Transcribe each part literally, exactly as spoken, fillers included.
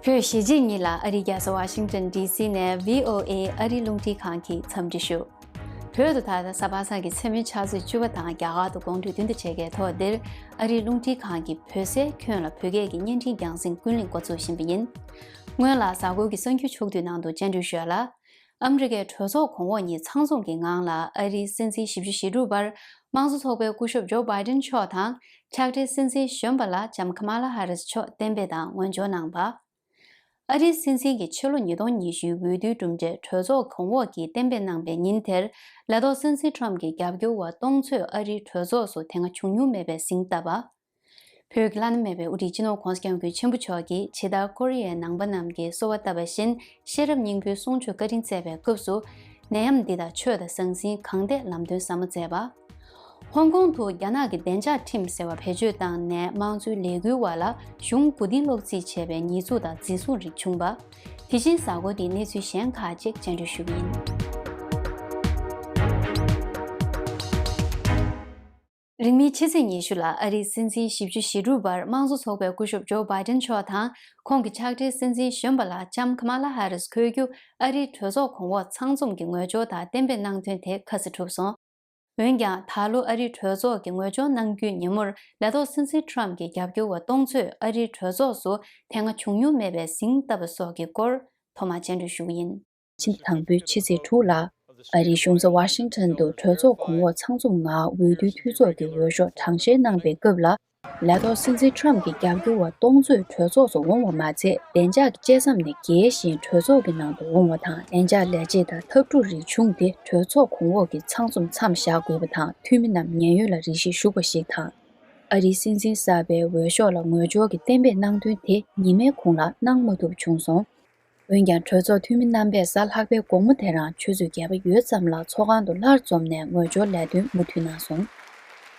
བོད་གཞིས་བྱེས་གཉིས་ལ་ཨ་རིའི་རྒྱལ་ས་ཝ་ཤིང་ཊོན་ཌི་སི་ནས་བྷི་ཨོ་ཨེ་ཨ་རིའི་རླུང་འཕྲིན་ཁང་གིས་འཚམས་འདྲི་ཞུ། བོད་དུ་ད་ལྟ་གཟའ་པ་སངས་ཀྱི་མཚན་མོའི་ཆུ་ཚོད་བཅུ་པ་དང་རྒྱ་གར་དུ་དགོང་དྲོའི་བདུན་དང་ཕྱེད་ཀའི་ཐོག་འདིར་ཨ་རིའི་རླུང་འཕྲིན་ཁང་གི་བོད་གསར་ཁྱོན་ལ་བོད་སྐད་ཀྱི་བརྙན་འཕྲིན་རྒྱང་སྲིང་ཀུན་གླེང་འགོ་འཛུགས་བཞིན་པ་ཡིན། སྔོན་ལ་གཟའ་འཁོར་གྱི་གསར་འགྱུར་ཕྱོགས་བསྡུས་ནང་དུ་སྤྱན་འབུལ་ཞུ་ཡ་ལ། ཨ་མི་རི་ཀའི་གྲོས་ཚོགས་གོང་འོག་གཉིས་ཚང་འཛོམས་ཀྱི་ངང་ལ་ཨ་རིའི་སྲིད་འཛིན་བཞི་བཅུ་ཞེ་དྲུག་པར་དམངས་གཙོ་ཚོགས་པའི་སྐུ་ཞབས་ཇོ་བྷའི་ཏིན་མཆོག་དང་ཕྱག་སྦྲེལ་སྲིད་འཛིན་གཞོན་པ་ལ་ལྕམ་ཁ་མ་ལ་ཧ་རིས་མཆོག་གཏན་འབེབས་དང་ངོས་སྦྱོར་གནང་བ། ཨ་རིའི་སྲིད་འཛིན་གྱི་ཕྱི་ལོ་ཉིས་སྟོང་ཉི་ཤུའི་འོས་བསྡུའི་གྲུབ་འབྲས་གྲོས་ཚོགས་གོང་འོག་གིས་གཏན་འབེབས་གནང་པའི་ཉིན་དེར་ལས་ཐོག་སྲིད་འཛིན་ཁྲོམ་གྱི་རྒྱབ་སྐྱོར་བ་སྟོང་ཚོས་ཨ་རིའི་གྲོས་ཚོགས་སུ་དེ་སྔ་བྱུང་མྱོང་མེད་པའི་གཟེངས་བཏབ་པ། བོད་ཀྱི་བླ་ན་མེད་པའི་དབུ་ཁྲིད་སྤྱི་ནོར་༧གོང་ས་༧སྐྱབས་མགོན་ཆེན་པོ་མཆོག་གིས་ཇི་ལྟར་ཀོ་རི་ཡའི་ནང་པ་རྣམས་ཀྱིས་གསོལ་བ་བཏབ་པ་བཞིན་ཤེས་རབ་སྙིང་པོའི་གསུང་ཆོས་བཀའ་དྲིན་སྩལ་བའི་སྐབས་སུ། ནད་ཡམས་འདི་དག་ཆོས་དང་ཟང་ཟིང་གང་ཐད་ལམ་སྟོན་ཟབ་མོ་མཛད་པ། ཧོང་ཀོང་དུ་རྒྱ་ནག་གི་བདེ་འཇགས་ཁྲིམས་ཟེར་བ་བེད་སྤྱོད་བཏང་ནས་དམངས་གཙོའི་ལས་འགུལ་བ་ལ་གཞུང་མགོ་རྟིང་སློག་རྩིས་བྱས་པའི་ཉེས་འཛུགས་དང་འཛིན་བཟུང་རིགས་བྱུང་བ། དེ་བཞིན་གཟའ་འཁོར་འདིའི་གནས་ཚུལ་གཞན་ཁག་ཅིག་སྤྱན་འབུལ་ཞུ་གི་ཡིན། རིང་མིན་ཕྱི་ཚེས་ཉི་ཤུ་ལ་ཨ་རིའི་སྲིད་འཛིན་བཞི་བཅུ་ཞེ་དྲུག་པར་དམངས་གཙོ་ཚོགས་པའི་སྐུ་ཞབས་ཇོ་བྷའི་ཏིན་མཆོག་དང་ཁོང་གི་ཕྱག་སྦྲེལ་སྲིད་འཛིན་གཞོན་པ་ལ་ལྕམ་ཁ་མ་ལ་ཧ་རིས་འཁོད་རྒྱུ་ཨ་རིའི་གྲོས་ཚོགས་གོང་འོག་ཚང་འཛོམས་ཀྱི་ངོས་སྦྱོར་དང་གཏན་འབེབས་གནང་དོན་དེ་ཁ་གསལ་གྲུབ་སོང་། འོན་ཀྱང་ད་ལོ་ཨ་རིའི་གྲོས་ཚོགས་ཀྱི་ངོས་སྦྱོར་གནང་རྒྱུའི་ཉིན་མོར་ལས་ཐོག་སྲིད་འཛིན་ཁྲོམ་གྱི་རྒྱབ་སྐྱོར་བ་སྟོང་ཚོས་ཨ་རིའི་གྲོས་ཚོགས་སུ་དེ་སྔ་བྱུང་མྱོང་མེད་པའི་གཟེངས་བཏབ་པ་སོགས་ཀྱི་སྐོར་ཐོག་མར་སྤྱན་འབུལ་ཞུ་གི་ཡིན། ཕྱི་ཟླ་དང་པོའི་ཕྱི་ཚེས་དྲུག་ལ་ཨ་རིའི་གཞུང་ས་ཝ་ཤིང་ཊོན་དུ་གྲོས་ཚོགས་གོང་འོག་ཚང་འཛོམས་ངང་འོས་བསྡུའི་འཐུས་ཚོགས་ཀྱི་འོས་ཤོག་གྲངས་བཤེར་གནང་པའི་སྐབས་ལ། ལས་ཐོག་སྲིད་འཛིན་ཁྲོམ་གྱི་རྒྱབ་སྐྱོར་བ་སྟོང་ཚོས་གྲོས་ཚོགས་སུ་འོང་བ་མ་ཚད་བདེ་འཇགས་ཀྱི་བཅད་མཚམས་ནས་བརྒལ་ཞིང་གྲོས་ཚོགས་ཀྱི་ནང་དུ་འོང་བ་དང་བདེ་འཇགས་ལས་བྱེད་དང་འཐབ་འཁྲུག་རིགས་བྱུང་སྟེ་གྲོས་ཚོགས་གོང་འོག་གི་ཚང་འཛོམས་མཚམས་བཞག་དགོས་པ་དང་འཐུས་མི་རྣམས་ཉེན་གཡོལ་ལ་རེ་ཞིག་ཞུགས་པ་ཞིག་དང་། ཨ་རིའི་སྲིད་འཛིན་གསར་པའི་འོས་ཤོག་ལ་ངོས་སྦྱོར་གྱི་གཏན་འབེབས་གནང་དོན་དེ་ཉི་མའི་གུང་ལ་གནང་མ་ཐུབ་བྱུང་སོང་། འོན་ཀྱང་གྲོས་ཚོགས་འཐུས་མི་རྣམ་པས་གཟའ་ལྷག་པའི་དགོང་མོ་དེ་རང་ཆུ་ཚོད་བརྒྱད་པ་ཡོལ་ཙམ་ལ་ཚོགས་ཁང་དུ་སླར་འཛོམས་ནས་ངོས་སྦྱོར་ལས་དོན་མུ་མཐུད་གནང་སོང་།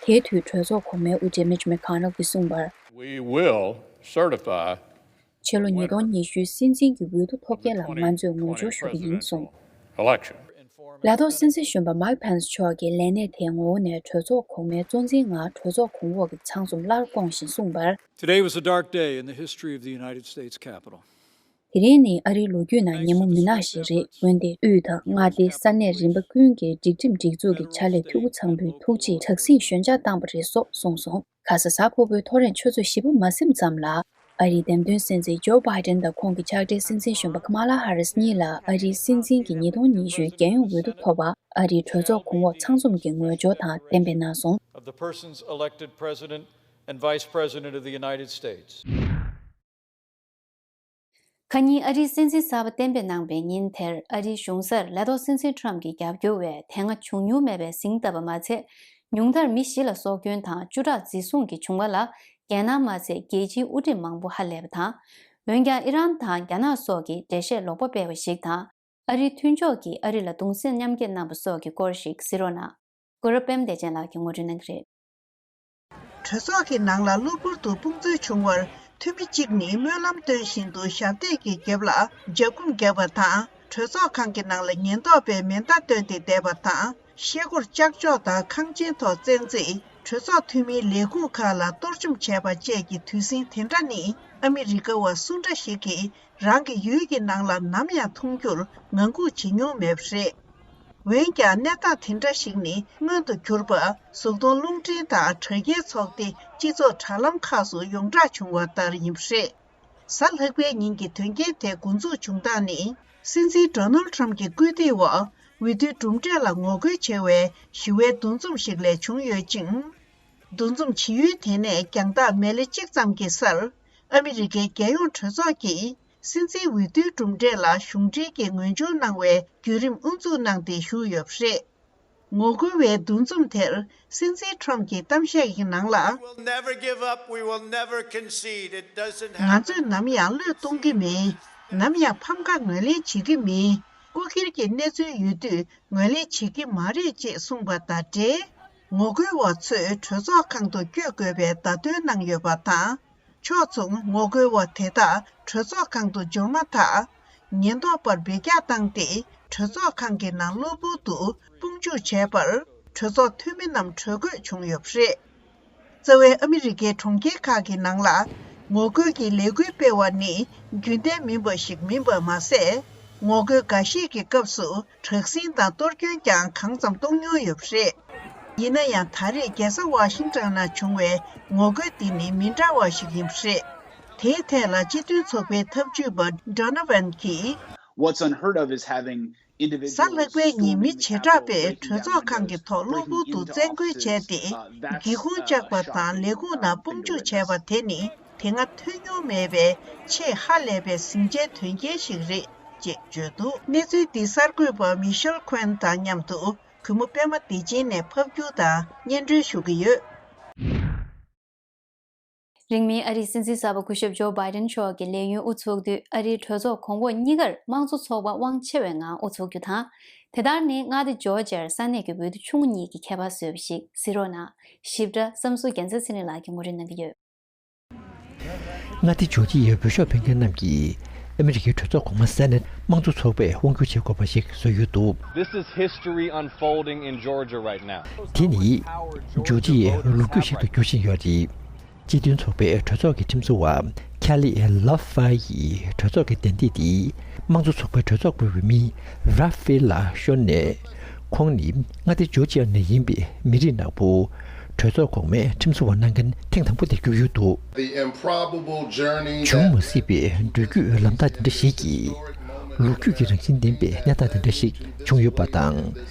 དེའི་དུས་གྲོས་ཚོགས་གོང་མའི་དབུ་ཁྲིད་མིཆ་མེ་ཁོ་ནེལ་གྱིས་གསུངས་པར། We will certify ཕྱི་ལོ་ཉིས་སྟོང་ཉི་ཤུའི་སྲིད་འཛིན་གྱི་འོས་བསྡུ་ཐོབ་མཁན་ལ་ང་ཚོས་ངོས་སྦྱོར་ཞུ་གི་ཡིན་གསུངས། Election. ལས་ཐོག་སྲིད་འཛིན་གཞོན་པ་མཱིག་ཕེན་སི་མཆོག་གིས་ལས་གནས་དེའི་ངོ་བོ་ནས་གྲོས་ཚོགས་གོང་མའི་གཙོ་འཛིན་ངང་གྲོས་ཚོགས་གོང་འོག་གི་ཚང་འཛོམས་སླར་བསྐོངས་བཞིན་གསུངས་པར། Today was a dark day in the history of the United States Capitol. དེ་རིང་ནི་ཨ་རིའི་ལོ་རྒྱུས་ནང་ཉིན་མོ་མུན་ནག་ཞིག་རེད། འོན་ཏེ་དབུས་དང་མངའ་སྡེ་ས་གནས་རིམ་པ་ཀུན་གྱི་སྒྲིག་ཁྲིམས་སྒྲིག་འཛུགས་ཀྱི་ཕྱག་ལས་འཐུས་སྒོ་ཚང་པོས་ཐུགས་རྗེས་དྲག་ཟིང་ཞོད་འཇགས་བཏང་པ་རེད་སོགས་གསུངས་སོང་། ཁ་ས་གཟའ་ཕུར་བུའི་ཐོ་རེངས་ཆུ་ཚོད་བཞི་པ་མ་ཟིན་ཙམ་ལ། ཨ་རིའི་འདེམས་ཐོན་སྲིད་འཛིན་ཇོ་བྷའི་ཏན་དང་ཁོང་གི་ཕྱག་སྦྲེལ་སྲིད་འཛིན་གཞོན་པ་ཁ་མ་ལ་ཧ་རིས་གཉིས་ལ་ཨ་རིའི་སྲིད་འཛིན་གྱི་ཉིས་སྟོང་ཉི་ཤུའི་རྒྱལ་ཡོངས་འོས་བསྡུ་ཐོབ་པ་ཨ་རིའི་གྲོས་ཚོགས་གོང་འོག་ཚང་འཛོམས་ཀྱི་ངོས་སྦྱོར་དང་གཏན་འབེབས་གནང་སོང་། Of the persons elected President and Vice President of the United States. ཁ་ཉིན་ཨ་རིའི་སྲིད་འཛིན་གསར་པ་གཏན་འབེབས་གནང་པའི་ཉིན་དེར་ཨ་རིའི་གཞུང་སར་ལས་ཐོག་སྲིད་འཛིན་ཁྲོམ་གྱི་རྒྱབ་སྐྱོར་བས་དེ་སྔ་བྱུང་མྱོང་མེད་པའི་གཟེངས་བཏབ་པ་མ་ཚད། ཉུང་མཐར་མི་བཞི་ལ་སྲོག་སྐྱོན་དང་བཅུ་ཕྲག་འཛིན་བཟུང་གིས་བྱུང་བ་ལ་རྒྱལ་ནང་མ་ཚད་རྒྱལ་སྤྱིའི་དབུ་ཁྲིད་མང་པོ་ཧ་ལས་པ་དང་། འོན་ཀྱང་ཨི་རན་དང་རྒྱ་ནག་སོགས་ཀྱིས་འགྲེལ་བཤད་ལོག་པ་སྤེལ་བ་ཞིག་དང་། ཨ་རིའི་མཐུན་ཕྱོགས་ཀྱིས་ཨ་རི་ལ་གདུང་སེམས་མཉམ་སྐྱེད་གནང་བ་སོགས་ཀྱི་སྐོར་ཞིག་གཟིགས་རོགས་གནང་། གུ་རུ་པད་མ་བདེ་ཆེན་ལགས་ཀྱིས་ངོ་སྤྲོད་གནང་གི་རེད། གྲོས་ཚོགས་ཀྱི་ནང་ལ་གློ་བུར་དུ་དཔུང་རྩོད་བྱུང་བར་འཐུས་མི་གཅིག་ནི་སྨོན་ལམ་སྟོན་བཞིན་དུ་ཞབས་སྟེགས་ཀྱི་རྒྱབ་ལ་འཇབ་རྒོལ་བརྒྱབ་པ་དང་། གྲོས་ཚོགས་ཁང་གི་ནང་ལ་ཉེན་རྟོག་པས་མེ་མདའ་བཏོན་ཏེ་བསྡད་པ་དང་། ཤེལ་སྒོར་ལྕགས་ལྕོག་དང་ཁང་ཆེན་ཐོག་བཙན་འཛུལ། གྲོས་ཚོགས་འཐུས་མིའི་ལས་ཁུངས་ཁག་ལ་གཏོར་བཅོམ་བྱས་པ་བཅས་ཀྱི་དུས་ཟིང་དེ་འདྲ་ནི་ཨ་མི་རི་ཀ་བ་སུ་འདྲ་ཞིག་གིས་རང་གི་ཡུལ་གྱི་ནང་ལ་ནམ་ཡང་མཐོང་རྒྱུར་ངང་སྒུག་བྱེད་མྱོང་མེད་པ་རེད། འོན་ཀྱང་གནས་སྟངས་དེ་འདྲ་ཞིག་ནི་མངོན་དུ་གྱུར་པ། གཟུགས་མཐོང་རླུང་འཕྲིན་དང་དྲ་རྒྱའི་ཚོགས་སྡེ་སྤྱི་ཚོགས་དྲ་ལམ་ཁག་སུ་ཡོངས་གྲགས་བྱུང་བ་ལྟར་ཡིན་པ་རེད། གཟའ་ལྷག་པའི་ཉིན་གྱི་དོན་རྐྱེན་དེ་འགོ་འཛུགས་བྱུང་སྟངས་ནི། སྲིད་འཛིན་ཌོ་ནལ་ཊམ་གྱི་སྐུལ་འདེད་འོག་འོས་བསྡུའི་གྲུབ་འབྲས་ལ་ངོ་རྒོལ་བྱེད་པའི་ཞི་བའི་འདུ་འཛོམས་ཤིག་ལས་བྱུང་ཡོད་ཅིང་། འདུ་འཛོམས་བྱེད་ཡུལ་དེ་ནས་རྒྱང་ཐག་མེ་ལེ་གཅིག་ཙམ་གྱི་སར། ཨ་མི་རི་ཀའི་རྒྱལ་ཡོངས་གྲོས་ཚོགས་ཀྱིས་སྲིད་འཛིན་འོས་བསྡུའི་གྲུབ་འབྲས་ལ་གཞུང་འབྲེལ་གྱི་ངོས་སྦྱོར་གནང་བའི་བརྒྱུད་རིམ་དབུ་འཛུགས་གནང་སྟེ་བཞུགས་ཡོད་པ་རེད། ངོ་རྒོལ་བའི་འདུ་འཛོམས་དེར་སྲིད་འཛིན་ཊམ་གྱིས་གཏམ་བཤད་ཀྱི་ནང་ལ། We'll never give up. We will never concede. It doesn't happen. ང་ཚོས་ནམ་ཡང་བློས་གཏོང་གི་མིན། ནམ་ཡང་ཕམ་ཁ་ངོས་ལེན་བྱེད་ཀྱི་མིན། སྐུ་སྒེར་གྱི་གནས་ཚུལ་ཡོད་དུས་ངོས་ལེན་བྱེད་ཀྱི་མ་རེད་ཅེས་གསུངས་པ་དང་འབྲེལ། ངོ་རྒོལ་བ་ཚོས་གྲོས་ཚོགས་ཁང་དུ་བསྐྱོད་དགོས་པའི་བརྡ་སྟོན་གནང་ཡོད་པ་དང་། ཕྱོགས་མཚུངས་ངོ་རྒོལ་བ་དེ་དག་གྲོས་ཚོགས་ཁང་དུ་འབྱོར་མ་ཐག་ཉེན་རྟོག་པར་འབུད་རྒྱག་བཏང་སྟེ། གྲོས་ཚོགས་ཁང་གི་ནང་གློ་བུར་དུ་དཔུང་འཇུག་བྱས་པར། གྲོས་ཚོགས་འཐུས་མི་རྣམས་ཐོ་འགོད་བྱུང་ཡོད་པ་རེད། རྩ་བའི་ཨ་མི་རི་ཀའི་གྲོང་ཁྱེར་ཁག་གི་ནང་ལ། ངོ་རྒོལ་གྱི་ལས་འགུལ་སྤེལ་བ་ནི་རྒྱུན་ལྡན་མིན་པ་ཞིག་མིན་པ་མ་ཟད། ངོ་རྒོལ་འགའ་ཞིག་གི་སྐབས་སུ་དྲག་ཟིང་དང་གཏོར་སྐྱོན་ཀྱང་གང་ཙམ་གཏོང་མྱོང་ཡོད་པ་རེད། ཡིན་ན་ཡང་། ད་རེས་རྒྱལ་ས་ཝ་ཤིང་ཊོན་ནང་བྱུང་བའི་ངོ་རྒོལ་འདི་ནི་མི་འདྲ་བ་ཞིག་ཡིན་པ་རེད། དེའི་ཐད་ལ་སྤྱི་མཐུན་ཚོགས་པའི་ཐབས་ཇུས་པ་Donovan་གྱིས། What's unheard of is having གཟའ་ལྷག་པའི་ཉིན་མི་བྱེ་བྲག་པས་གྲོས་ཚོགས་ཁང་གི་ཐོག་གློ་བུར་དུ་བཙན་རྒོལ་བྱས་ཏེ། སྒེའུ་ཁུང་བཅག་པ་དང་ལས་ཁུངས་ནང་དཔུང་འཇུག་བྱས་པ་དེ་ནི་དེ་སྔ་ཐོས་མྱོང་མེད་པའི་ཆེས་ཧ་ལས་པའི་ཟིང་ཆའི་དོན་རྐྱེན་ཞིག་རེད་ཅེས་བརྗོད་འདུག་གནས་ཚུལ་འདི་གསར་འགོད་པ་Michelle Quinn་དང་མཉམ་དུ་གུས་མོ་པད་མ་བདེ་ཆེན་ནས་ཕབ་སྒྱུར་དང་སྙན་སྒྲོན་ཞུ་གི་ཡོད། རིང་མིན་ཨ་རིའི་སྲིད་འཛིན་གསར་པ་སྐུ་ཞབས་ཇོ་བྷའི་ཌེན་མཆོག་གི་ལས་ཡུན་དབུ་ཚུགས་དུས། ཨ་རིའི་གྲོས་ཚོགས་གོང་འོག་གཉིས་ཀར་དམངས་གཙོ་ཚོགས་པ་དབང་ཆེ་བའི་ངང་དབུ་ཚུགས་རྒྱུ་དང་། དེ་ལྟར་ནི་མངའ་སྡེ་ཇོར་ཇིར་ས་གནས་ཀྱི་འོས་བསྡུ་ཆུང་ངུ་གཉིས་ཀྱི་ཁྱད་པར་བཟོས་པ་ཞིག་གཟིགས་རོགས་གནང་། ཞིབ་ཕྲ་བསམ་ཚུལ་རྒྱལ་མཚན་ཚེ་རིང་ལགས་ཀྱིས་ངོ་སྤྲོད་གནང་གི་ཡོད། མངའ་སྡེ་ཇོར་ཇི་ཡའི་འོས་ཤོག་འཕེན་མཁན་རྣམས་ཀྱིས་ཨ་མི་རི་ཀའི་གྲོས་ཚོགས་གོང་མ་སེ་ནེ་ཊི་དམངས་གཙོ་ཚོགས་པས་དབང་སྒྱུར་བྱེད་དགོས་པ་ཞིག་བཟོས་ཡོད་འདུག This is history unfolding in Georgia right now. དེ་ནི་ཇོར་ཇི་ཡའི་ལོ་རྒྱུས་ཤིག་ཏུ་འགྱུར་བཞིན་ཡོད་རེད། སྤྱི་མཐུན་ཚོགས་པའི་གྲོས་ཚོགས་ཀྱི་ཁྲིམས་བཟོ་བ་ཁེ་ལི་ལབ་ཧྥ་ཡིས་གྲོས་ཚོགས་ཀྱི་གདན་སྟེགས་དེ་དམངས་གཙོ་ཚོགས་པའི་གྲོས་ཚོགས་འོས་མི་ར་ཧྥེ་ལ་ཤོན་ནས། ཁོང་ནི་མངའ་སྡེ་ཇོར་ཇི་ཡ་ནས་ཡིན་པའི་མི་རིགས་ནག་པོ། གྲོས་ཚོགས་གོང་མའི་ཁྲིམས་བཟོ་བ་གནང་མཁན་ཐེངས་དང་པོ་དེ་གྱུར་ཡོད་འདུག The improbable journey བྱུང་མ་སྲིད་པའི་འགྲོ་སྐྱོད་ལམ་ཐག་འདི་འདྲ་ཞིག་གིས། ལོ་རྒྱུས་ཀྱི་རང་བཞིན་ལྡན་པའི་གནས་སྟངས་དེ་འདྲ་ཞིག་བྱུང་ཡོད་པ་དང་།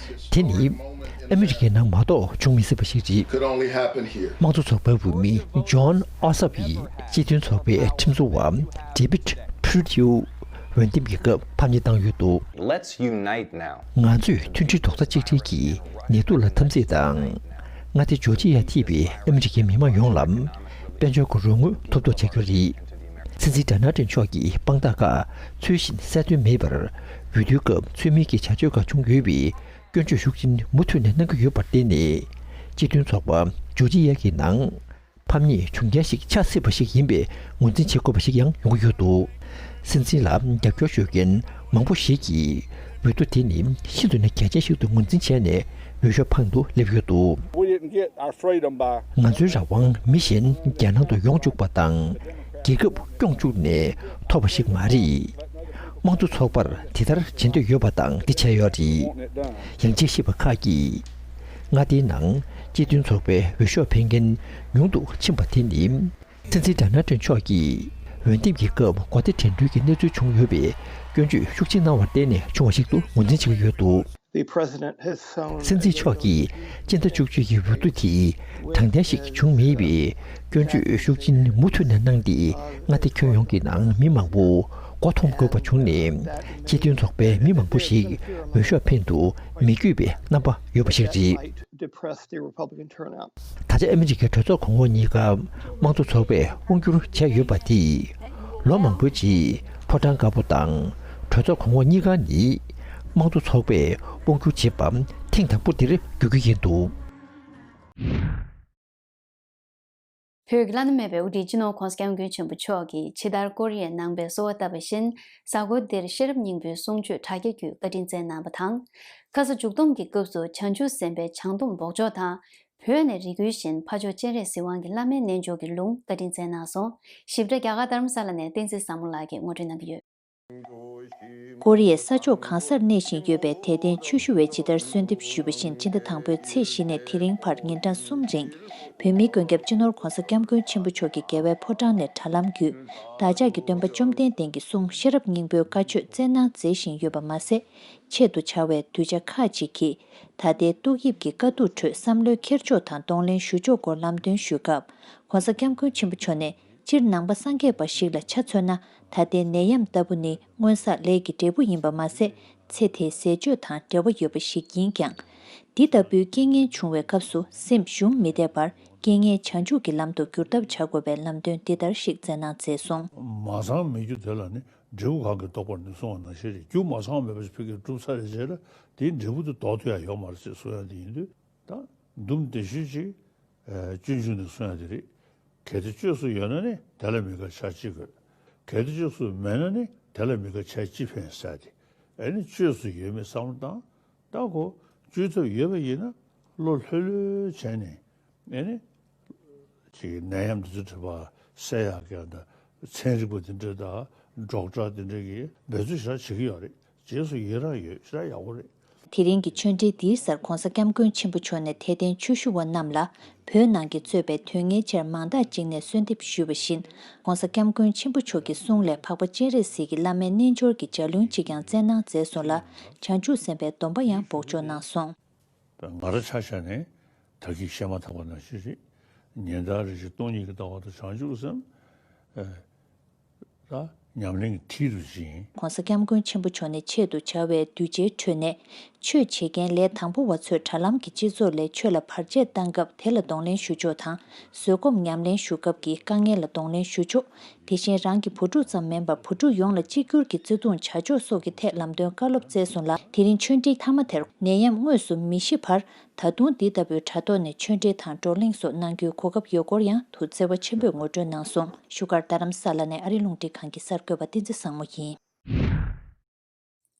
དེ་ནི་ཨ་མི་རི་ཀའི་ནང་མ་གཏོགས་བྱུང་མི་སྲིད་པ་ཞིག་རེད། Could only happen here. དམངས་གཙོ་ཚོགས་པའི་འོས་མི་ཇོན་ཨོ་སབ་ཡིས་སྤྱི་མཐུན་ཚོགས་པའི་ཁྲིམས་བཟོ་བ་ཌེ་བིད་ཕུར་ཏིའུ་འོས་འདེམས་ཀྱི་སྐབས་ཕམ་ཉེས་བཏང་ཡོད་འདུག Let's unite now. ང་ཚོས་མཐུན་སྒྲིལ་རྡོག་རྩ་གཅིག་སྒྲིལ་གྱིས་ནད་དུག་ལ་དམ་ཚིག་དང་། མངའ་སྡེ་ཇོར་ཇི་ཡ་ཐིབས་པའི་ཨ་མི་རི་ཀའི་མི་མང་ཡོངས་ལ་དཔལ་འབྱོར་གྱི་རོགས་དངུལ་ཐོབ་ཐབས་བྱ་རྒྱུ་རེད། སྲིད་འཛིན་ཌོ་ནལ་ཊམ་མཆོག་གིས་དཔང་རྟགས་ཁག་འཚོལ་བཞིན་གསལ་སྟོན་མེད་པར། འོས་བསྡུའི་སྐབས་ཚུལ་མིན་གྱི་བྱ་སྤྱོད་ཁག་བྱུང་ཡོད་པའི་སྐྱོན་བརྗོད་ཤུགས་ཆེན་མུ་མཐུད་ནས་གནང་གི་ཡོད་པར་བརྟེན་ནས། སྤྱི་མཐུན་ཚོགས་པ་ཇོར་ཇི་ཡ་གི་ནང་ཕམ་ཉེས་བྱུང་རྐྱེན་ཞིག་ཆགས་སྲིད་པ་ཞིག་ཡིན་པའི་ངོས་འཛིན་བྱེད་དགོས་པ་ཞིག་ཡང་ཡོང་གི་ཡོད་འདུག་སྲིད་འཛིན་ལ་རྒྱབ་སྐྱོར་ཞུ་མཁན་མང་པོ་ཞིག་གིས་འོས་བསྡུ་དེ་ནི་ཤིན་ཏུ་ནས་གལ་ཆེན་ཞིག་ཏུ་ངོས་འཛིན་བྱས་ནས་འོས་ཤོག་འཕངས་དུ་སླེབས་ཡོད་འདུག We didn't get our freedom by ང་ཚོའི་རང་དབང་མི་གཞན་རྒྱལ་ནང་དུ་ཡོང་བཅུག་པ་དང་། རྒྱལ་ཁབ་སྐྱོང་བཅུག་ནས་ཐོབ་པ་ཞིག་མ་རེད། དམངས་གཙོ་ཚོགས་པར་དེ་ལྟར་བྱེད་འདོད་ཡོད་པ་དང་འདི་བྱས་ཡོད་རེད། ཡང་དཔྱད་ཞིབ་པ་ཁག་གིས། མངའ་སྡེའི་ནང་སྤྱི་མཐུན་ཚོགས་པའི་འོས་ཤོག་འཕེན་མཁན་ཉུང་དུ་ཕྱིན་པ་དེ་ནི། སྲིད་འཛིན་ཌོ་ནལ་ཊམ་མཆོག་གིས་འོས་འདེམས་ཀྱི་སྐབས་གོ་བདེ་དྲན་འགྲོལ་གྱི་གནས་ཚུལ་བྱུང་ཡོད་པའི་སྐྱོན་བརྗོད་ཤུགས་ཆེན་གནང་བར་བརྟེན་ནས་བྱུང་བ་ཞིག་ཏུ་ངོས་འཛིན་བྱེད་ཀྱི་ཡོད་འདུག The president has shown སྲིད་འཛིན་མཆོག་གིས་སྤྱི་ཟླ་བཅུ་གཅིག་གི་འོས་བསྡུ་དེ་དྲང་བདེན་ཞིག་བྱུང་མེད་པའི་སྐྱོན་བརྗོད་ཤུགས་ཆེན་མུ་མཐུད་ནས་གནང་སྟེ། མངའ་སྡེ་ཁྱོན་ཡོངས་ཀྱི་ནང་མི་མང་པོ་མགོ་འཐོམ་དགོས་པ་བྱུང་ནས། སྤྱི་མཐུན་ཚོགས་པའི་མི་མང་པོ་ཞིག་འོས་ཤོག་འཕེན་དུ་མི་བསྐྱོད་པའི་རྣམ་པ་ཡོད་པ་ཞིག་རེད། Depress the Republican turnout. ད་ཆ་ཨ་མི་རི་ཀའི་གྲོས་ཚོགས་གོང་འོག་གཉིས་ཀ་དམངས་གཙོ་ཚོགས་པས་དབང་བསྒྱུར་བྱས་ཡོད་པ་དེས། ལོ་མང་པོའི་རྗེས་ཕོ་བྲང་དཀར་པོ་དང་གྲོས་ཚོགས་གོང་འོག་གཉིས་ཀ་ནི་དམངས་གཙོ་ཚོགས་པས་དབང་བསྒྱུར་བྱེད་པ་ཐེངས་དང་པོ་འདིར་འགྱུར་རྒྱུ་ཡིན་འདུག་བོད་ཀྱི་བླ་ན་མེད་པའི་དབུ་ཁྲིད་སྤྱི་ནོར་༸གོང་ས་༸སྐྱབས་མགོན་ཆེན་པོ་མཆོག་གིས་ཕྱི་དར་ཀོ་རི་ཡའི་ནང་པའི་གསོལ་བ་བཏབ་པ་བཞིན། གཟའ་འཁོར་འདིར་ཤེས་རབ་སྙིང་པོའི་གསུང་ཆོས་དྲ་རྒྱ་བརྒྱུད་བཀའ་དྲིན་སྩལ་གནང་བ་དང་། ཁ་ས་འཇུག་སྡོམ་གྱི་སྐབས་སུ་བྱང་ཆུབ་སེམས་དཔའི་བྱང་སྡོམ་འབོགས་ཆོག་དང་། བོད་ནས་རེ་སྐུལ་བཞིན་ཕ་མཆོག་སྤྱན་རས་གཟིགས་དབང་གི་བླ་མའི་རྣལ་འབྱོར་གྱི་ལུང་བཀའ་དྲིན་སྩལ་གནང་སོང་། ཞིབ་ཕྲ་རྒྱ་གར་རྡ་རམ་ས་ལ་ནས་བསྟན་འཛིན་བཟང་མོ་ལགས་ཀྱིས་ངོ་སྤྲོད་གནང་གི་ཡོད། ཀོ་རི་ཡའི་ས་ཕྱོགས་གང་སར་གནས་བཞིན་ཡོད་པའི་དད་ལྡན་ཆོས་ཞུ་བས་ཇི་ལྟར་གསོལ་འདེབས་ཞུས་པ་བཞིན། སྤྱི་ཟླ་དང་པོའི་ཚེས་བཞི་ནས་དེ་རིང་བར་ཉིན་གྲངས་གསུམ་རིང་། བོད་མིའི་མགོན་སྐྱབས་སྤྱི་ནོར་༸གོང་ས་༸སྐྱབས་མགོན་ཆེན་པོ་མཆོག་གིས་རྒྱལ་བའི་ཕོ་བྲང་ནས་དྲ་ལམ་བརྒྱུད། བདག་ཅག་གི་སྟོན་པ་བཅོམ་ལྡན་འདས་ཀྱི་གསུང་ཤེས་རབ་སྙིང་པོའི་བཀའ་ཆོས་སྩལ་གནང་མཛད་བཞིན་ཡོད་པ་མ་ཟད། ཆེད་དུ་བྱ་བའི་གདུལ་བྱ་ཁག་ཅིག་གིས་ད་ལྟའི་ཏོག་དབྱིབས་ཀྱི་དཀའ་སྡུག་ཁྲོད་བསམ་བློའི་འཁྱེར་ཕྱོགས་དང་གདོང་ལེན་ཞུ་ཕྱོགས་སྐོར་ལམ་སྟོན་ཞུས་སྐབས། ༸གོང་ས་༸སྐྱབས་མགོན་ཆེན་པོ་མཆོག་ནས། སྤྱིར་ནང་པ་སངས་རྒྱས་པ་ཞིག་ལ་ཆ་མཚོན་ན། ད་ལྟའི་ནད་ཡམས་ལྟ་བུ་ནི་སྔོན་བསགས་ལས་ཀྱི་འབྲས་བུ་ཡིན་པ་མ་ཟད། ཚེ་དེའི་ཟས་སྤྱོད་དང་འབྲེལ་བ་ཡོད་པ་ཞིག་ཡིན་ཀྱང་། འདི་ལྟ་བུའི་རྐྱེན་ངན་བྱུང་བའི་སྐབས་སུ་སེམས་ཞུམ་མི་བདེ་བར། རྐྱེན་ངན་བྱང་ཆུབ་ཀྱི་ལམ་དུ་བསྒྱུར་ཐབས་བྱ་དགོས་པའི་ལམ་སྟོན་འདི་ལྟར་ཞིག་སྩལ་གནང་མཛད་སོང་། མ་ཚང་མེད་རྒྱུ་དེ་ལ་ནི། འབྲས་བུ་གང་གིས་བཟློག་པར་ནུས་གསུངས་པ་ནང་བཞིན་རེད། རྒྱུ་མ་ཚང་མེད་པ་ཞིག་ཕ་གིར་བསྒྲུབས་ཚར་རེ་བྱས་ལ་དེའི་འབྲས་བུ་དེ་ལྡོག་ཐུབ་ཡ་ཡོད་མ་རེད་ཅེས་གསུང་ཡ་དེ་ཡིན་དུས། ད་འདུམ་བདེ་ཤོས་ཅིག་སྤྱོད་འཇུག་ནས་གསུང་ཡ་དེ་རེད། གལ་ཏེ་བཅོས་སུ་ཡོད་ན་ནི་དེ་ལ་མི་དགའ་བྱ་ཅི་དགོས། གལ་ཏེ་བཅོས་སུ་མེད་ན་ནི་དེ་ལ་མི་དགའ་བྱས་ཅི་ཕན་ཟེར་ཏེ། ཨེ་ནི་བཅོས་སུ་ཡོད་མེད་བསམ་བློ་བཏང་། ད་ཁོ་བཅོས་ཐབས་ཡོད་པ་ཡིན་ན་བློ་ལྷོད་ལྷོད་བྱས་ནས། ཨེ་ནི། ཅིག་ནད་ཡམས་འདི་ཚོ་དྲི་བ་སེལ་ཡག་གི་ད་ ཚན་རིག་པ་དེ་འདྲ་དང་ཌོག་ཊར་དེ་འདྲ་གིས་འབད་བརྩོན་ཞེ་དྲག་བྱེད་ཀྱི་ཡོད་རེད། རྗེས་སུ་ཡི་རངས་ཡོད། ཞེ་དྲག་ཡག་པོ་རེད། དེ་རིང་གི་ཆོས་འབྲེལ་འདིའི་སར་༧གོང་ས་༧སྐྱབས་མགོན་ཆེན་པོ་མཆོག་ནས་དད་ལྡན་ཆོས་ཞུ་བ་རྣམས་ལ་བོད་ནང་གི་གཙོས་པའི་དོན་གཉེར་ཆེར་མང་དག་ཅིག་ནས་གསོལ་འདེབས་ཞུས་པ་བཞིན། ༸གོང་ས་༧སྐྱབས་མགོན་ཆེན་པོ་མཆོག་གི་གསུང་ལས་འཕགས་པ་སྤྱན་རས་གཟིགས་ཀྱི་བླ་མའི་རྣལ་འབྱོར་གྱི་ལྗགས་ལུང་ཅིག་ཀྱང་སྩལ་གནང་མཛད་སོང་ལ། བྱང་ཆུབ་སེམས་དཔའི་སྡོམ་པ་ཡང་འབོགས་ཆོག་གནང་སོང་། ང་རང་ཆ་བཞག་ནས་ད་གིན་བཤད་མ་ཐག་པ་ནང་བཞིན་རེད། ཉན་ཐོས་རིགས་ཀྱི་སྟོང་ཉིད་ཀྱི་ལྟ་བ་དང་བྱང་ཆུབ་སེམས། ཨ། ད་ཉམས་ལེན་གྱི་མཐིལ་དུ་ཕྱིན། ༸གོང་ས་༧སྐྱབས་མགོན་ཆེན་པོ་མཆོག་ནས་ཆེད་དུ་བྱ་བའི་གདུལ་བྱའི་ཁྲོད་ནས་ཆོས་བྱེད་མཁན་ལས་དང་པོ་བ་ཚོས་དྲ་ལམ་གྱི་སྤྱི་ཚོགས་ལས་ཆོས་ལ་བར་ཆད་བཏང་སྐབས་དེ་ལ་གདོང་ལེན་ཞུ་ཕྱོགས་དང་། བཟོད་སྒོམ་ཉམས་ལེན་ཞུ་སྐབས་ཀྱི་དཀའ་ངལ་ལ་གདོང་ལེན་ཞུ་ཕྱོགས། དེ་བཞིན་རང་གི་བུ་ཕྲུག་ཙམ་མིན་པར་བུ་ཕྲུག་ཡོངས་ལ་གཅིག་གྱུར་གྱི་བརྩེ་དུང་བྱ་ཕྱོགས་སོགས་ཀྱི་ཐད་ལམ་སྟོན་བཀའ་སློབ་སྩལ་སོང་ལ། དེ་རིང་ཆོས་འབྲེལ་མཐའ་མ་དེར་ནད་ཡམས་དངོས་སུ་མི་ཤི་བར། ད་དུང་འདི་ལྟ་བུའི་དྲ་ཐོག་ནས་ཆོས་འབྲེལ་དང་བགྲོ་གླེང་སོགས་གནང་རྒྱུའི་གོ་སྐབས་ཡོད་སྐོར་ཡང་ཐུགས་བརྩེ་བ་ཆེན་པོས་ངོ་སྤྲོད་གནང་སོང་། བཞུགས་སྒར་རྡ་རམ་ས་ལ་ནས་ཨ་རི་རླུང་འཕྲིན་ཁང་གི་གསར་འགོད་པ་བསྟན་འཛིན་བཟང་མོ་ཡིན།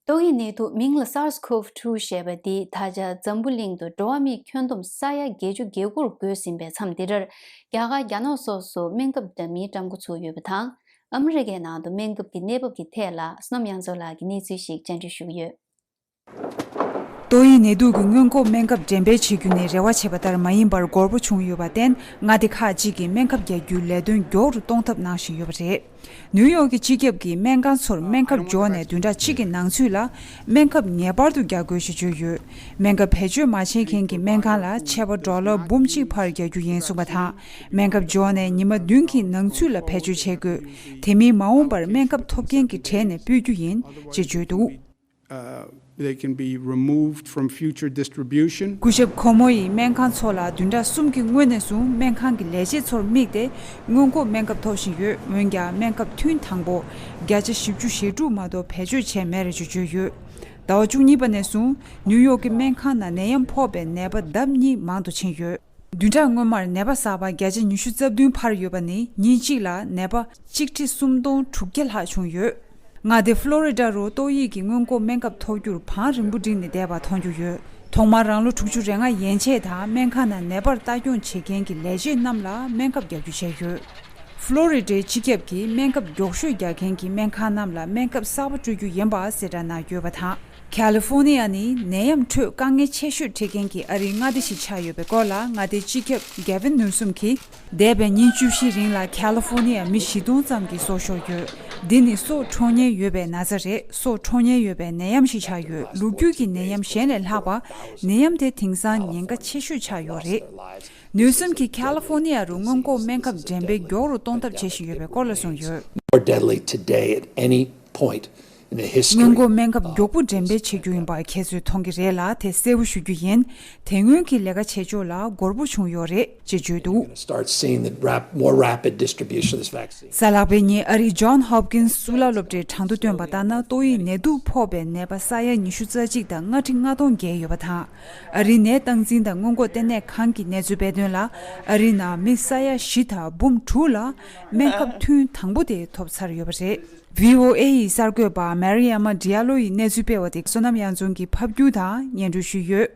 ཏོག་དབྱིབས་ནད་དུག་མིང་ལ་SARS-CoV two ཞེས་པ་འདིས་ད་ཆ་འཛམ་བུ་གླིང་དུ་འགྲོ་བ་མིའི་ཁྱོན་བསྡོམས་ས་ཡ་བརྒྱད་ཅུ་གྱ་དགུར་འགོས་ཟིན་པའི་མཚམས་འདི་འདྲར། རྒྱ་གར་རྒྱ་ནག་སོགས་སུ་སྨན་ཁབ་འདྲ་མིན་བཀྲམ་འགོ་ཚུགས་ཡོད་པ་དང་། ཨ་མི་རི་ཀའི་ནང་དུ་སྨན་ཁབ་ཀྱི་གནས་བབ་ཀྱི་ཐད་ལ་བསོད་ནམས་དབྱངས་མཚོ་ལགས་ཀྱིས་གནས་ཚུལ་ཞིག་བཅར་འདྲི་ཞུ་གི་ཡོད། ཏོག་དབྱིབས་ནད་དུག་གི་སྔོན་འགོག་སྨན་ཁབ་འགྲེམས་སྤེལ་བྱེད་རྒྱུ་ནི་རེ་བ་བྱས་པ་ལྟར་མ་ཡིན་པར་འགོར་པོ་བྱུང་ཡོད་པར་བརྟེན། མངའ་སྡེ་ཁག་ཅིག་གིས་སྨན་ཁབ་རྒྱག་རྒྱུའི་ལས་དོན་མགྱོགས་རུ་གཏོང་ཐབས་གནང་བཞིན་ཡོད་པ་རེད། ནིའུ་ཡོག་གི་སྤྱི་ཁྱབ་ཀྱིས་སྨན་ཁང་ཚོར་སྨན་ཁབ་འབྱོར་ནས་བདུན་ཕྲག་གཅིག་གི་ནང་ཚུད་ལ་སྨན་ཁབ་ངེས་པར་དུ་རྒྱག་དགོས་ཞེས་བརྗོད་ཡོད། སྨན་ཁབ་བེད་སྤྱོད་མ་བྱེད་མཁན་གྱི་སྨན་ཁང་ལ་ཆད་པ་ཌོ་ལར་འབུམ་གཅིག་བར་རྒྱག་རྒྱུ་ཡིན་གསུངས་པ་དང་། སྨན་ཁབ་འབྱོར་ནས་ཉི་མ་བདུན་གྱི་ནང་ཚུད་ལ་བེད་སྤྱོད་བྱེད་དགོས། དེ་མིན་མ་འོངས་པར་སྨན་ཁབ་ཐོབ་མཁན་གྱི་གྲས་ནས་སྤོས་རྒྱུ་ཡིན་ཅེས་བརྗོད་འདུག། Uh, they can be removed from future distribution. སྐུ་ཞབས་ཁོ་མོ་ཡིས་སྨན་ཁང་ཚོ་ལ་བདུན་ཕྲག་གསུམ་གྱི་སྔོན་ནས་བཟུང་སྨན་ཁང་གི་ལས་བྱེད་ཚོར་དམིགས་ཏེ་སྔོན་འགོག་སྨན་ཁབ་ཐོབ་བཞིན་ཡོད། འོན་ཀྱང་སྨན་ཁབ་ཐུན་དང་པོ་བརྒྱ་ཆ་བཞི་བཅུ་ཞེ་དྲུག་མ་གཏོགས་བེད་སྤྱོད་བྱས་མེད་རེད་ཅེས་བརྗོད་ཡོད། ཟླ་བ་བཅུ་གཉིས་པ་ནས་བཟུང་ནིའུ་ཡོག་གི་སྨན་ཁང་ནང་ནད་ཡམས་ཕོག་པའི་ནད་པ་ལྡབ་གཉིས་མང་དུ་ཕྱིན་ཡོད། བདུན་ཕྲག་སྔོན་མར་ནད་པ་གསར་པ་བརྒྱ་ཆ་ཉི་ཤུ་རྩ་བདུན་འཕར་ཡོད་པ་ནི་ཉིན་གཅིག་ལ་ནད་པ་གཅིག་ཁྲི་སུམ་སྟོང་དྲུག་བརྒྱ་ལྷག་བྱུང་ཡོད། མངའ་སྡེ་ཧྥ་ལོ་རི་ཌ་རུ་ཏོག་དབྱིབས་ཀྱི་སྔོན་འགོག་སྨན་ཁབ་ཐོབ་རྒྱུར་བང་རིང་པོ་བསྒྲིགས་ནས་བསྡད་པ་མཐོང་རྒྱུ་ཡོད། ཐོག་མར་རང་ལོ་དྲུག་ཅུ་རེ་ལྔ་ཡན་ཆད་དང་སྨན་ཁང་ནང་ནད་པར་ལྟ་སྐྱོང་བྱེད་མཁན་གྱི་ལས་བྱེད་རྣམས་ལ་སྨན་ཁབ་རྒྱག་རྒྱུ་བྱས་ཡོད། ཧྥ་ལོ་རི་ཌའི་སྤྱི་ཁྱབ་ཀྱིས་སྨན་ཁབ་མགྱོགས་ཤོས་རྒྱག་མཁན་གྱི་སྨན་ཁང་རྣམས་ལ་སྨན་ཁབ་གསར་པ་སྤྲོད་རྒྱུ་ཡིན་པ་གསལ་བསྒྲགས་གནང་ཡོད་པ་དང་། ཁ་ལི་ཧྥོ་ནི་ཡ་ནི་ནད་ཡམས་ཁྲོད་དཀའ་ངལ་ཆེ་ཤོས་འཕྲད་མཁན་གྱི་ཨ་རིའི་མངའ་སྡེ་ཞིག་ཆགས་ཡོད་པའི་སྐོར་ལ་མངའ་སྡེའི་སྤྱི་ཁྱབ་གྷེ་ཝིན་ནུའུ་སུམ་གྱིས། འདས་པའི་ཉིན་བཅུ་བཞིའི་རིང་ལ་ཁ་ལི་ཧྥོ་ནི་ཡ་མི་བཞི་སྟོང་ཙམ་གྱིས་སྲོག་ཤོར་ཡོད། འདི་ནི་སྲོག་འཕྲོག་ཉེན་ཡོད་པའི་ན་ཚ་རེད། སྲོག་འཕྲོག་ཉེན་ཡོད་པའི་ནད་ཡམས་ཤིག་ཆགས་ཡོད། ལོ་རྒྱུས་ཀྱི་ནད་ཡམས་གཞན་ལས་ལྷག་པ། ནད་ཡམས་དེ་དེང་སང་ཉེན་ཁ་ཆེ་ཤོས་ཆགས་ཡོད་རེད། ནུས་གསུམ་གྱིས་ཁ་ལི་ཧྥོ་ནི་ཡ་རུ་སྔོན་འགོག་སྨན་ཁབ་འགྲེམས་སྤེལ་མགྱོགས་རུ་གཏོང་ཐབས་བྱེད་བཞིན་ཡོད་པའི་སྐོར་ལ་གསུངས་ཡོད། More deadly today at any point in the history. སྔོན་འགོག་སྨན་ཁབ་མགྱོགས་པོ་འགྲེམས་སྤེལ་བྱེད་རྒྱུ་ཡིན་པ་ཁྱེད་ཚོས་མཐོང་གི་རེད་ལ། དེ་གསལ་པོ་ཞུ་རྒྱུ་ཡིན། དེ་སྔོན་གྱི་ལས་ཀ་བྱེད་ཕྱོགས་ལ་འགོར་པོ་བྱུང་ཡོད་རེད་ཅེས་བརྗོད་འདུག། Start seeing the rap-, more rapid distribution of this vaccine. གཟའ་ལྷག་པའི་ཉིན་ཨ་རིའི་ཇོན་ཧོབ་ཀིན་སི་གཙུག་ལག་སློབ་གྲྭས་གྲངས་ཐོ་བཏོན་པ་ལྟར་ན། ཏོག་དབྱིབས་ནད་དུག་ཕོག་པའི་ནད་པ་ས་ཡ་ཉི་ཤུ་རྩ་གཅིག་དང་ལྔ་ཁྲི་ལྔ་སྟོང་བརྒལ་ཡོད་པ་དང་། ཨ་རིའི་ནད་སྟངས་འཛིན་དང་སྔོན་འགོག་ལྟེ་གནས་ཁང་གི་གནས་ཚུལ་སྤེལ་དོན་ལ། ཨ་རིའི་ནང་མི་ས་ཡ་བཞི་དང་འབུམ་དྲུག་ལ་སྨན་ཁབ་ཐུན་དང་པོ་དེ་ཐོབ་ཚར་ཡོད་པ་རེད། ཝི་ཨོ་ཨེ་ཡི་གསར་འགོད་པ་མེ་རི་ཡ་མ་ཌི་ཡ་ལོ་ཡིས་གནས་ཚུལ་སྤེལ་བ་དེ་བསོད་ནམས་དབྱངས་འཛོམས་ཀྱིས་ཕབ་སྒྱུར་དང་སྙན་སྒྲོན་ཞུས་ཡོད།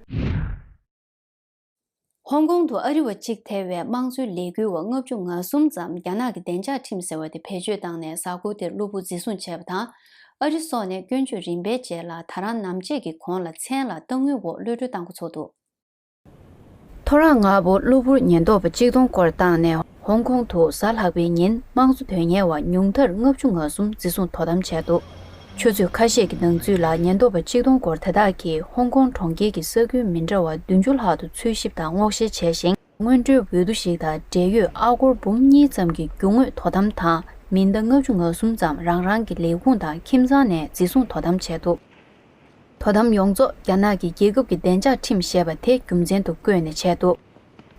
ཧོང་ཀོང་དུ་ཨ་རི་བ་གཅིག་ཐེ་བའི་དམངས་གཙོའི་ལས་འགུལ་བ་ལྔ་བཅུ་ང་གསུམ་ཙམ་རྒྱ་ནག་གི་བདེ་འཇགས་ཁྲིམས་ཟེར་བ་དེ་བེད་སྤྱོད་བཏང་ནས་གཟའ་འཁོར་དེར་གློ་བུར་འཛིན་བཟུང་བྱས་པ་དང་། ཨ་རི་སོགས་ནས་སྐྱོན་བརྗོད་རིམ་པས་བྱས་ལ། ད་རང་ནམ་ཕྱེད་ཀྱི་གོང་ལ་མཚན་ལ་གཏའ་དངུལ་འོག་གློད་གྲོལ་བཏང་འགོ་ཚུགས་འདུག། ཐོ་རངས་སྔ་པོ་གློ་བུར་ཉེན་རྟོག་པ་གཅིག་སྟོང་སྐོར་བཏང་ནས། ཧོང་ཀོང་དུ་གཟའ་ལྷག་པའི་ཉིན་དམངས་གཙོ་དོན་གཉེར་བ་ཉུང་མཐར་ལྔ་བཅུ་ང་གསུམ་འཛིན་བཟུང་དོ་དམ་བྱས་འདུག། ཆུ་ཚོད་ཁ་ཤས་ཀྱི་ནང་ཚུད་ལ་ཉེན་རྟོག་པ་གཅིག་སྟོང་སྐོར་དེ་དག་གིས་ཧོང་ཀོང་གྲོང་ཁྱེར་གྱི་ས་ཁུལ་མི་འདྲ་བ་བདུན་ཅུ་ལྷག་ཏུ་འཚོལ་ཞིབ་དང་སྔོག་བཤེར་བྱས་ཤིང་། སྔོན་འགྲོའི་འོས་བསྡུ་ཞིག་དང་འབྲེལ་ཡོད་ཨ་སྒོར་འབུམ་གཉིས་ཙམ་གྱི་རྒྱུ་དངོས་དོ་དམ་དང་། མི་ཟླ་ལྔ་བཅུ་ང་གསུམ་ཙམ་རང་རང་གི་ལས་ཁུངས་དང་ཁྱིམ་ཚང་ནས་འཛིན་བཟུང་དོ་དམ་བྱས་འདུག། དོ་དམ་ཡོངས་རྫོགས་རྒྱ་ནག་གི་རྒྱལ་ཁབ་ཀྱི་བདེ་འཇགས་ཁྲིམས་ཞེས་པ་དེ་རྒྱུ་མཚན་དུ་བཀོད་ནས་བྱས་འདུག།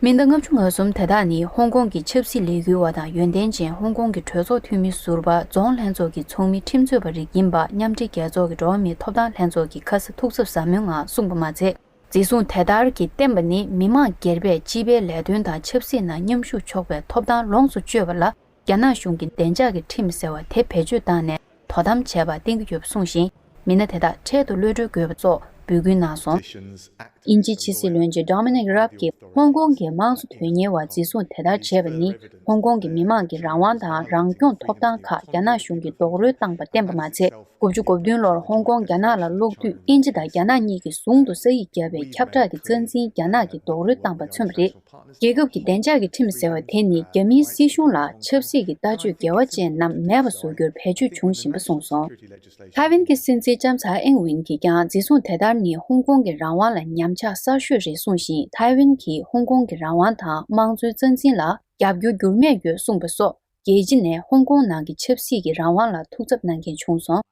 མི་ཟླ་ལྔ་བཅུ་ང་གསུམ་དེ་དག་ནི་ཧོང་ཀོང་གི་ཆབ་སྲིད་ལས་འགུལ་བ་དང་ཡོན་ཏན་ཅན་ཧོང་ཀོང་གི་གྲོས་ཚོགས་འཐུས་མི་ཟུར་པ། རྫོང་ལྷན་ཚོགས་ཀྱི་ཚོགས་མི་ཁྲིམས་རྩོད་པ་རིགས་ཡིན་པ་མཉམ་འབྲེལ་རྒྱལ་ཚོགས་ཀྱི་འགྲོ་བ་མིའི་ཐོབ་ཐང་ལྷན་ཚོགས་ཀྱིས་ཁ་ས་ཐུགས་འཚབ་ཟབ་མོའི་ངང་གསུངས་པ་མ་ཚད། འཛིན་བཟུང་དེ་ལྟར་གྱིས་བསྟན་པ་ནི་མི་མང་སྒེར་པས་སྤྱི་པའི་ལས་དོན་དང་ཆབ་སྲིད་ནང་མཉམ་ཞུགས་ཆོག་པའི་ཐོབ་ཐང་ལོངས་སུ་སྤྱོད་པ་ལ། རྒྱ་ནག་གཞུང་གིས་བདེ་འཇགས་ཀྱི་ཁྲིམས་ཟེར་བ་དེ་བེད་སྤྱོད་བཏང་ནས་དོ་དམ་བྱས་པ་བསྟན་གྱི་ཡོད་པ་གསུངས་ཤིང་། མི་སྣ་དེ་དག་འཕྲལ་དུ་གློད་གྲོལ་དགོས་པ་སོགས་འབོད་སྐུལ་གནང་སོང་། Positions, དབྱིན་ཇིའི་ཕྱི་སྲིད་བློན་ཆེན་Dominic Raab་གྱིས་ཧོང་ཀོང་གི་དམངས་གཙོ་དོན་གཉེར་བ་འཛིན་བཟུང་དེ་ལྟར་བྱས་པ་ནི། ཧོང་ཀོང་གི་མི་མང་གི་རང་དབང་དང་རང་སྐྱོང་ཐོབ་ཐང་ཁག་རྒྱ་ནག་གཞུང་གིས་རྡོག་རོལ་བཏང་པ་བརྟེན་པ་མ་ཚད། དགུ་བཅུ་གོ་བདུན་ལོར་ཧོང་ཀོང་རྒྱ་ནག་ལ་སློག་དུས་དབྱིན་ཇི་དང་རྒྱ་ནག་གཉིས་ཀྱིས་ཟུང་དུ་ས་ཡིག་བརྒྱབ་པའི་ཁྱབ་བསྒྲགས་ཀྱི་རྩ་འཛིན་རྒྱ་ནག་གིས་རྡོག་རོལ་བཏང་པ་མཚོན་པ་རེད། རྒྱལ་ཁབ་ཀྱི་བདེ་འཇགས་ཀྱི་ཁྲིམས་ཟེར་བ་དེ་ནི་རྒྱ་མིའི་སྲིད་གཞུང་ལ་ཆབ་སྲིད་ཀྱི་ལྟ་སྤྱོད་འགལ་བ་ཅན་རྣམས་མེད་པ་བཟོ་རྒྱུར་བེད་སྤྱོད་འབྱུང་བཞིན་པ་གསུངས་སོང་། ཐའེ་ཝན་གྱི་སྲིད་འཛིན་ལྕམ་ཚའེ་ཨིང་ཝེན་གྱིས་ཀྱང་འཛིན་བཟུང་དེ་ལྟར་ནི་ཧོང་ཀོང་གི་རང་དབང་ལ་ཉམས་ཆག་གསར་ཤོས་རེད་གསུངས་ཤིང་། ཐའེ་ཝན་གྱིས་ཧོང་ཀོང་གི་རང་དབང་དང་དམངས་གཙོའི་རྩ་འཛིན་ལ་རྒྱབ་སྐྱོར་འགྱུར་མེད་ཡོད་གསུངས་པ་སོགས། རྒྱལ་སྤྱི་ནས་ཧོང་ཀོང་ནང་གི་ཆབ་སྲིད་ཀྱི་རང་དབང་ལ་ཐུགས་འཚབ་གནང་མཁན་བྱུང་སོང་།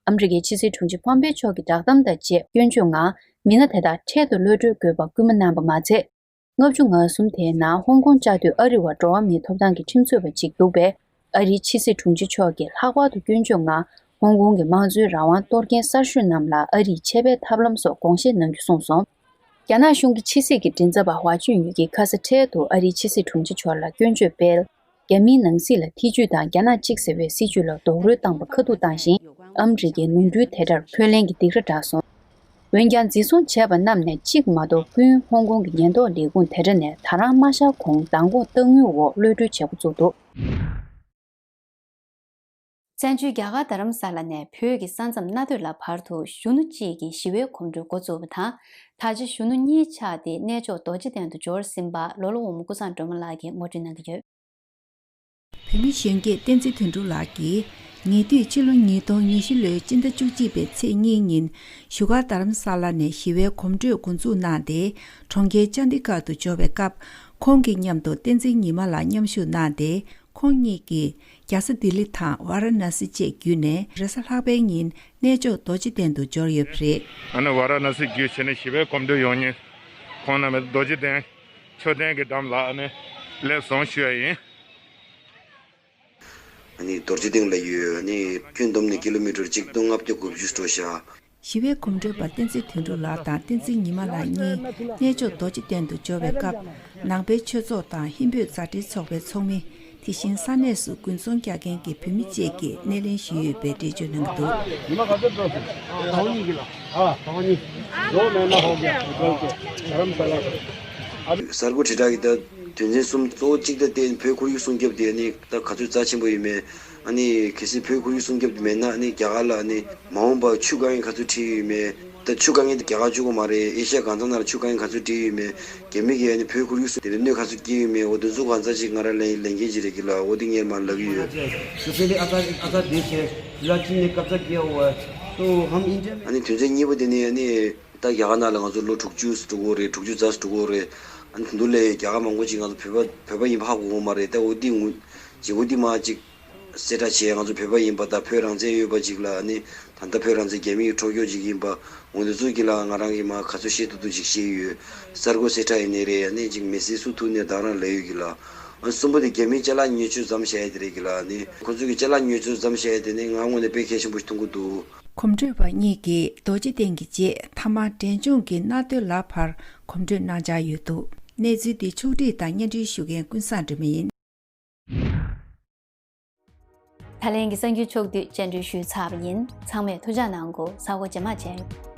ཨ་མི་རི་ཀའི་ཕྱི་སྲིད་དྲུང་ཆེ་ཕོམ་པེ་མཆོག་གི་བསྒྲགས་གཏམ་དང་བཅས་སྐྱོན་བརྗོད་ངང་མི་སྣ་དེ་དག་འཕྲལ་དུ་གློད་གྲོལ་དགོས་པ་སྐུལ་མ་གནང་པ་མ་ཚད། ལྔ་བཅུ་ང་གསུམ་དེའི་ནང་ཧོང་ཀོང་བཅའ་སྡོད་ཨ་རི་བ་འགྲོ་བ་མིའི་ཐོབ་ཐང་གི་ཁྲིམས་རྩོད་པ་ཅིག་འདུག་པས། ཨ་རིའི་ཕྱི་སྲིད་དྲུང་ཆེ་མཆོག་གིས་ལྷག་པར་དུ་སྐྱོན་བརྗོད་ངང་ཧོང་ཀོང་གི་དམངས་གཙོའི་རང་དབང་གཏོར་མཁན་གསར་ཤོས་རྣམས་ལ་ཨ་རིའི་ཆེད་ཕན་ཐབས་ལམ་སོགས་དགོངས་བཞེས་གནང་རྒྱུ་གསུངས་སོང་། རྒྱ་ནག་གཞུང་གི་ཕྱི་སྲིད་ཀྱི་མགྲིན་ཚབ་པ་ཧྭ་ཅུན་ཡུས་ཀྱིས་ཁ་ས་འཕྲལ་དུ་ཨ་རིའི་ཕྱི་སྲིད་དྲུང་ཆེ་མཆོག་ལ་སྐྱོན་བརྗོད་སྤེལ། རྒྱ་མིའི་ནང་སྲིད་ལ་ཐེ་ཇུས་དང་རྒྱ་ནག་གཅིག་ཟེར་བའི་སྲིད་ཇུས་ལ་རྡོག་རོལ་བཏང་པ་ཁ་ཐུག་བཏང་ཞིང་། ཨ་མི་རི་ཀའི་ནོར་འཁྲུལ་དེ་འདྲར་ཁས་ལེན་གྱི་སྡིགས་ར་བསྒྲགས་སོང་། འོན་ཀྱང་། འཛིན་བཟུང་བྱས་པ་རྣམས་ནས་གཅིག་མ་གཏོགས་ཀུན་ཧོང་ཀོང་གི་ཉེན་རྟོག་ལས་ཁུངས་དེ་འདྲ་ནས་ད་རང་མ་ཤར་གོང་མདང་དགོང་སྟག་དངུལ་འོག་གློད་གྲོལ་བྱེད་འགོ་བཙུགས་འདུག། བཙན་བྱོལ་རྒྱ་གར་རྡ་རམ་ས་ལ་ནས་བོད་ཀྱི་ས་མཚམས་མནའ་སྡོད་ལ་བར་དུ་གཞོན་ནུ་གཅིག་གིས་ཞི་བའི་གོམ་བགྲོད་འགོ་བཙུགས་པ་དང་། ད་ཆ་གཞོན་ནུ་གཉིས་ཆགས་ཏེ་གནས་མཆོག་རྡོ་རྗེ་གདན་དུ་འབྱོར་ཟིན་པ་ལོ་ལོ་འོག་མ་ཀུན་བཟང་སྒྲོལ་མ་ལགས་ཀྱིས་ངོ་སྤྲོད་གནང་གི་ཡོད། བོད་མི་གཞོན་སྐྱེས་བསྟན་འཛིན་དོན་གྲུབ་ལགས་ཀྱིས་ཉེ་དུས་ཕྱི་ལོ་ཉིས་སྟོང་ཉི་ཤུ་ལོའི་སྤྱི་ཟླ་བཅུ་གཅིག་པའི་ཚེས་གཉིས་ཉིན་བཞུགས་སྒར་རྡ་རམ་ས་ལ་ནས་ཞི་བའི་གོམ་བགྲོད་འགོ་འཛུགས་གནང་སྟེ། གྲོང་ཁྱེར་ཅན་ཌི་གྷར་དུ་འབྱོར་བའི་སྐབས། ཁོང་གི་མཉམ་དུ་བསྟན་འཛིན་ཉི་མ་ལགས་མཉམ་ཞུགས་གནང་སྟེ། ཁོང་གཉིས་ཀྱིས་རྒྱལ་ས་ལྡི་ལི་དང་ཝཱ་ར་ཎ་སི་བཅས་བརྒྱུད་ནས་རེས་གཟའ་ལྷག་པའི་ཉིན་གནས་མཆོག་རྡོ་རྗེ་གདན་དུ་འབྱོར་ཡོད་པ་རེད། ཨ་ནི་ཝཱ་ར་ཎ་སི་བརྒྱུད་བྱས་ནས་ཞི་བའི་གོམ་བགྲོད་ཡོང་མཁན་ཁོང་རྣམས་རྡོ་རྗེ་གདན་མཆོད་རྟེན་གྱི་འགྲམ་ལ་ཨ་ནི་སླེབས་སོང་ཞུ་ཡ་ཡིན། ཨ་ནི་རྡོ་རྗེ་གདན་ལ་ཡོད། ཨ་ནི་ཁྱོན་བསྡོམས་ནས་ཀི་ལོ་མི་ཊར་གཅིག་སྟོང་ལྔ་བརྒྱ་དགུ་བཅུ་འགྲོ་ཤག། ཞི་བའི་གོམ་བགྲོད་པ་བསྟན་འཛིན་དོན་གྲུབ་ལགས་དང་བསྟན་འཛིན་ཉི་མ་ལགས་གཉིས་གནས་མཆོག་རྡོ་རྗེ་གདན་དུ་འབྱོར་བའི་སྐབས། ནང་པའི་ཆོས་ཚོགས་དང་ཧིན་བོད་མཛའ་འབྲེལ་ཚོགས་པའི་ཚོགས་མི། དེ་བཞིན་ས་གནས་སུ་དགུན་ཚོང་རྒྱག་མཁན་གྱི་བོད་མི་བཅས་ཀྱིས་སྣེ་ལེན་ཞུས་ཡོད་པའི་འགྲེལ་བརྗོད་གནང་གི་འདུག། ཉི་མ་ག་ཚོད་འགྲོ་སོང་། ཨ་ནི་ལོ་མེད་ན་ཧོ་གི་ཨ་ཀོ་ཀོ་རམ་ས་ལ། གསར་འགོད་དྲིལ་བསྒྲགས་ཀྱི་ད་དོན་ཚན་གསུམ། གཙོ་བོ་གཅིག་ད་དེ་བོད་ཁོར་ཡུག་སྲུང་སྐྱོབ་དེ་ནི་ད་ག་ཚོད་རྩ་ཆེན་པོ་ཡིན་མེད། ཨ་ནི་གལ་སྲིད་བོད་ཁོར་ཡུག་སྲུང་སྐྱོབ་དེ་མེད་ན། ཨ་ནི་རྒྱ་གར་ལ་ཨ་ནི་མ་འོངས་པར་ཆུ་དཀའ་ངལ་ག་ཚོད་འཕྲད་ཡོད་མེད། ད་ཆུ་དཀའ་ངལ་དེ་རྒྱ་གར་གཅིག་པོ་མ་རེད། ཨེ་ཤ་ཡ་གང་ས་ནང་ལ་ཆུ་དཀའ་ངལ་ག་ཚོད་འཕྲད་ཡོད་མེད། རྒྱ་མི་གིས་ཨ་ནི་བོད་ཁོར་ཡུག་སྲུང་དེ་ལ་གནོད་ག་ཚོད་སྐྱེལ་ཡོད་མེད། འོ་དེ་ཚོ་གང་ཚ་ཅིག་ང་རང་ལན་ལན་འགན་ཅིག་རེད་ཀྱི་ལ། འོ་དེ་ངས་མར་ལབ་ཀྱི་ཡོད། ཨ་ནི་དོན་ཚན་གཉིས་པ་དེ་ནི་ཨ་ནི། ད་རྒྱ་གར་ནང་ལ་ང་ཚོ་ལོ་དྲུག་ཅུ་འགྲོ་གི་རེད། དྲུག་ཅུ་རྩ་འགྲོ་གི་རེད། ཨ་ནི་དེ་འདུག་ལས་རྒྱ་གར་མང་པོ་ཅིག་ང་ཚོ་བོད་པ་བོད་པ་ཡིན་པ་ཧ་གོ་གི་མ་རེད། ད་འོ་འདི་ངུ་ཅིག་འོ་འདི་མ་ཅིག་གསལ་བསྒྲགས་བྱས། ང་ཚོ་བོད་པ་ཡིན་པ་དང་བོད་རང་བཙན་ཡོད་པ་ཅིག་ལ། ཨ་ནི་ད་ལྟ་བོད་རང་བཙན་རྒྱ་མི་གིས་འཕྲོག་རྒྱུ་ཅིག་ཡིན་པ། འོ་འདི་ཚོ་གི་ལ་ང་རང་གིས་མ་ག་ཚོད་བཤད་ཐུབ་ཐུབ་ཅིག་བཤད་ཡོད། གསར་འགོད་གསལ་བསྒྲགས་ཡིན་ནའི་རེད། ཨ་ནི་ཅིག་མི་སེར་སུ་ཐུག་ནས་ད་རང་ལབ་ཡོད་ཀྱི་ལ། ཨ་ནི་གསུམ་པ་དེ་རྒྱ་མིའི་ཅ་ལག་ཉོས་ཚོད་ཙམ་བཤད་ཡ་དེ་རེད་ཀྱི་ལ། ཨ་ནི་ཁོ་ཚོ་གི་ཅ་ལག་ཉོས་ཚོད་ཙམ་བཤད་ཡ་དེ་ནི་ང་ངོས་ནས་དཔེ་གལ་ཆེན་པོ་ཞིག་མཐོང་གི་འདུག། གོམ་བགྲོད་པ་གཉིས་ཀྱིས་རྡོ་རྗེ་གདན་གྱི་རྗེས་མཐའ་མར་འབྲས་ལྗོངས་ཀྱི་མནའ་སྡོད་ལ་བར་གོམ་བགྲོད་གནང་འཆར་ཡོད་འདུག། གནས་ཚུལ་འདི་ཕྱོགས་སྒྲིག་དང་སྙན་སྒྲོན་ཞུ་མཁན་ཀུན་བཟང་སྒྲོལ་མ་ཡིན། ད་ལན་གྱི་གསར་འགྱུར་ཕྱོགས་བསྡུས་སྙན་སྒྲོན་ཞུས་ཚར་བ་ཡིན། ཚང་མས་ཐུགས་ཅག་གནང་དགོས། གཟའ་འཁོར་རྗེས་མ་མཇལ།